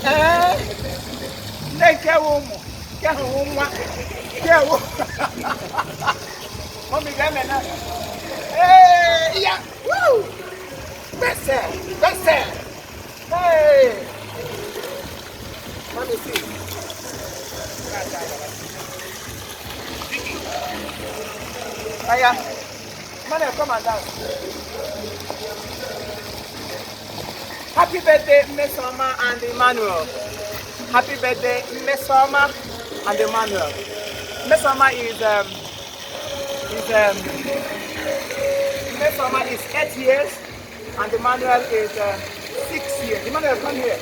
Ee, ndị nke wụ ụmụ nke ahụ wụ nwa nke wụ mummy ga-eme na ee ya woo gbèsè gbèsè ee mummy see. Aya, Emmanuel, come and dance. Happy birthday, Mmesoma and Emmanuel. Happy birthday, Mmesoma and Emmanuel. Mmesoma is is Mmesoma is 8 years and Emmanuel is 6 years. Emmanuel, come here.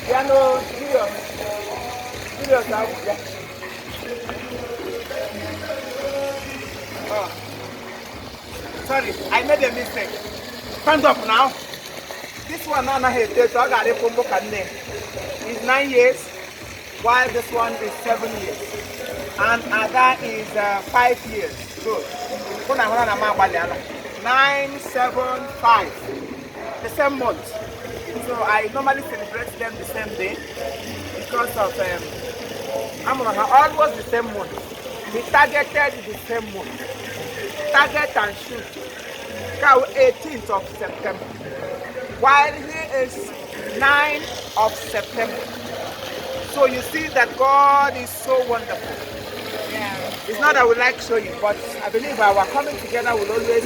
Piano, Julius. Julius, yeah. Oh. Sorry, I made a mistake. Stand up now. This one anaghị eto eto, ọ ga-adịkwu mbụ ka nne. Is 9 years, while this one is 7 years. And Ada is 5 years. Good. Hụ na hụra na m agbalịala. 9, 7, 5. The same month. So I normally celebrate them the same day because of amụrụ ha almost the same month. We targeted the same month. Target and shoot. Ka 18th of September. While he is 9 of September. So you see that God is so wonderful. It's not that we like showing, but I believe our coming together will always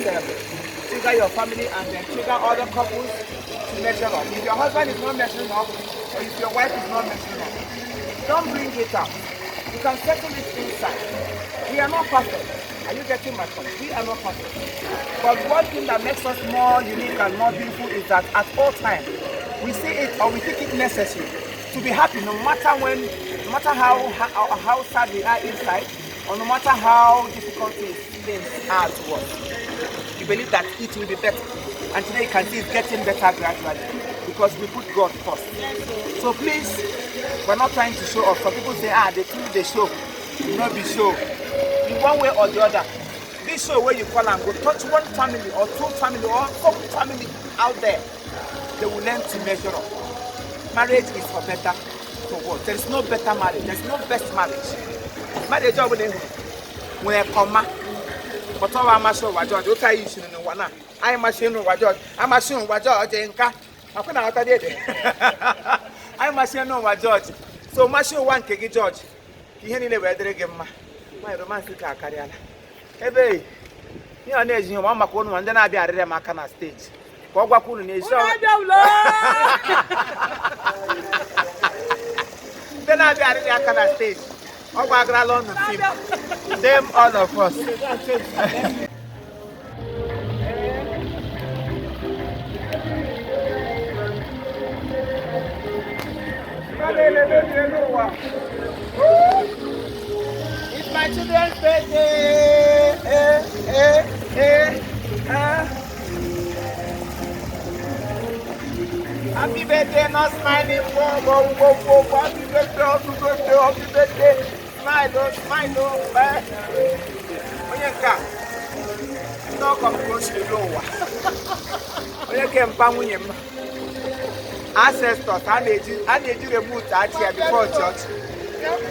trigger your family and then trigger other couples to measure up. If your husband is not measuring up, or if your wife is not measuring up, don't bring it out. You can settle it inside. We are not perfect. Are you getting my point? We are not perfect. But one thing that makes us more unique and more beautiful is that at all times, we see it or we think it necessary to be happy no matter when, no matter how sad we are inside, or no matter how difficult things are to us. We believe that it will be better. And today you can see it's getting better gradually because we put God first. So please, we're not trying to show off. Some people say, "Ah, they do the show." No be show. In one way or the other, this show where you call and go touch one family or two family or some family out there, they will learn to measure up. Marriage is for better, for worse. There is no better marriage. There is no best marriage. Marriage ọ bụla ị hụrụ nwere comma pụta ọwa amasị ụwa jọji ụta anyị siri n'ụwa na anyị masị n'ụwa jọji amasị ụwa jọji nka akwụ na aghọta dị ede anyị masị n'ụwa jọji so masị ụwa nke gị jọji ka ihe niile wee dịrị gị mma. Nwaanyị romance ka akarịala ebe ihe ọ na-eji ihe ma ọ maka unu ma ndị na-abịa arịrịa m aka na stage ka ọ gwakwa unu na ezi Unu abịawula! Ndị na-abịa arịrịa aka na stage ọ gbagarala ọnụ film them all of us. It's my children's birthday. Eh, eh, eh, eh. Happy birthday, not smiling. Whoa, whoa, whoa, whoa. Happy birthday, happy birthday, happy birthday. Smile, oh, smile, oh. Eh. Onye nke a, ndị ọgọ m ka o siri ruo ụwa. Onye ke mpa nwunye m. Ancestors, a na-eji remote achị ya before church.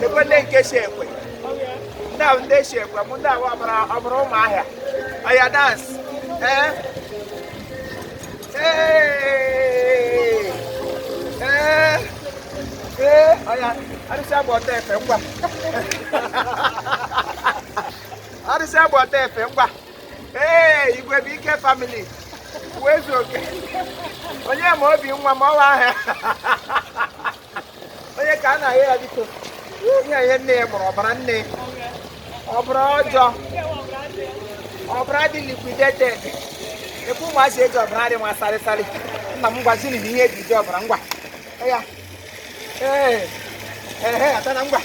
Ekwe ndị nke si ekwe. Ndị ahụ ndị si ekwe, mụ ndị ahụ ọbara ọbara ụmụahịa. Oya dance. Eh? Hey! Eh! Eh! Oya, arụsị agba ọtọ efe ngwa. Arụsị agba ọtọ efe ngwa. Ee, igwe bụ ike family. Wezu oke. Onye ma obi nwa ma ọwa ahịa. Onye ka a na-ahịa ya biko. Ihe ihe nne ya mụrụ ọbara nne. Ọbara ọjọọ. Ọbara dị liquidated. Ekwu ụmụazị eji ọbara dị nwa sarịsarị. Nna m gwaziri m ihe eji ji ọbara ngwa. Ya. Ee. Ehe, ata na ngwa.